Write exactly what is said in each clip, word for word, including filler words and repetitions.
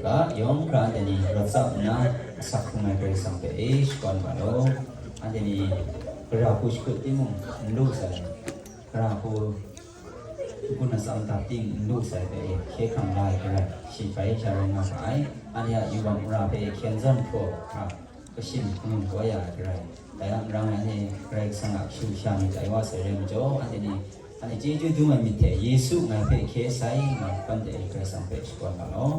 Yawng hkra anhte ni rawt tsap nna, asak hkrung ai Karai Kasang hpe e shakawn ga law. Anhte ni gara hku shakut timung n lu sai, gara hku n-gun atsam dap ting n lu sai hpe e hkye hkrang la ai Karai, shi bai sha rai nga ga ai. Anhte a yubak mara hpe hkyen zawn hpraw hkra, kashin kangun kau ya ai Karai, dai a marang e anhte Karai Kasang a kashu sha ni tai wa sai rai majaw, anhte ni, anhte chyeju dum ai myit hte Yesu ngai hpe hkye sai nga, anhte Karai Kasang hpe shakawn ga law.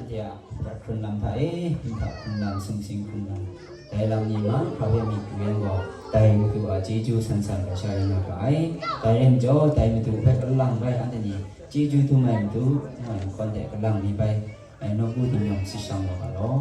Anhte a hprat hkrun lam hta e, hprat hkrun lam, sumsing hkrun lam, dai lam ni mahkra hpe myit yu yang gaw, dai Madu a chyeju san san gaw sha rai nga ga ai. Dai rai majaw, dai Madu hpe kalang bai anhte ni chyeju dum ai Madu, n hkawn hte kalang ni bai, ai nawku dingnyawng sit shang wa ga law.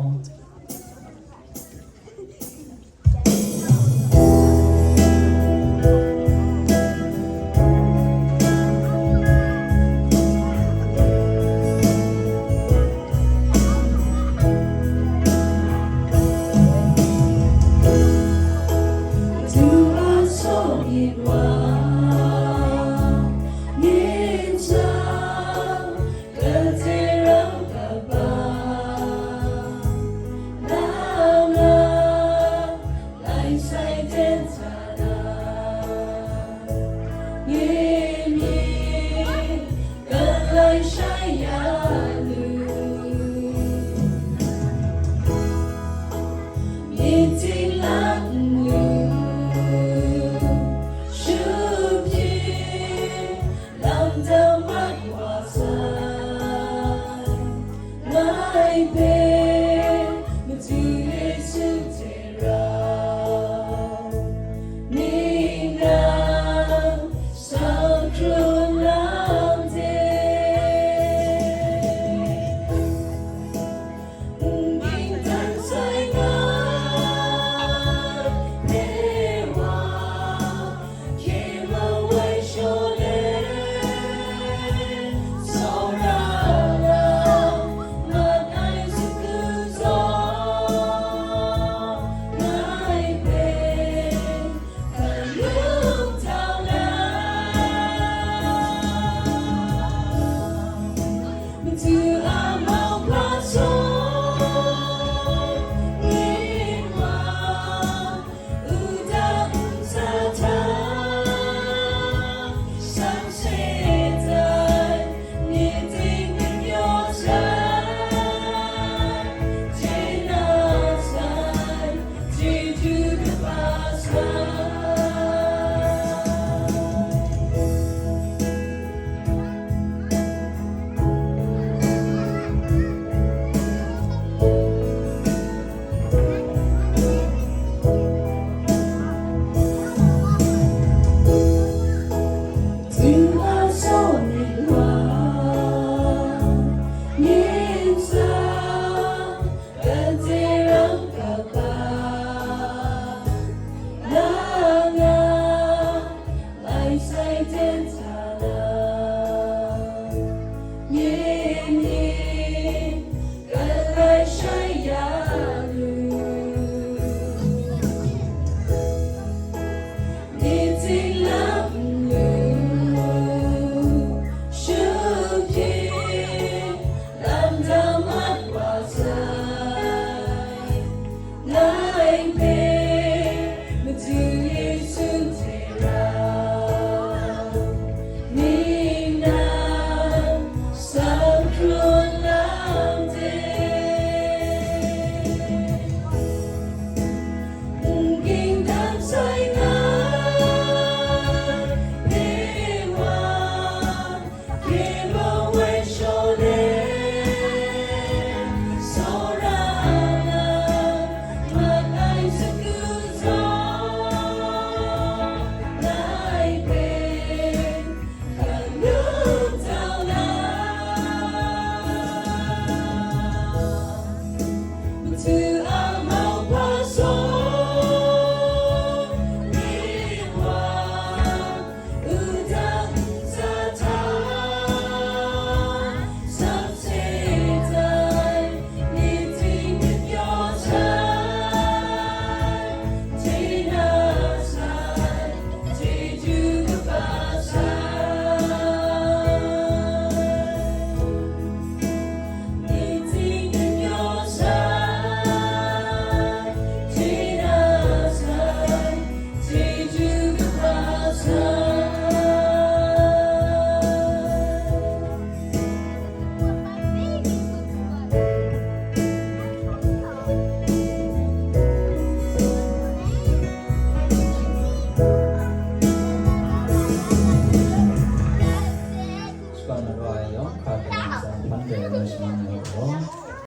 Shakawn na ra ai yawng hkra hkra ntsa hpan dai na shangang na rawng.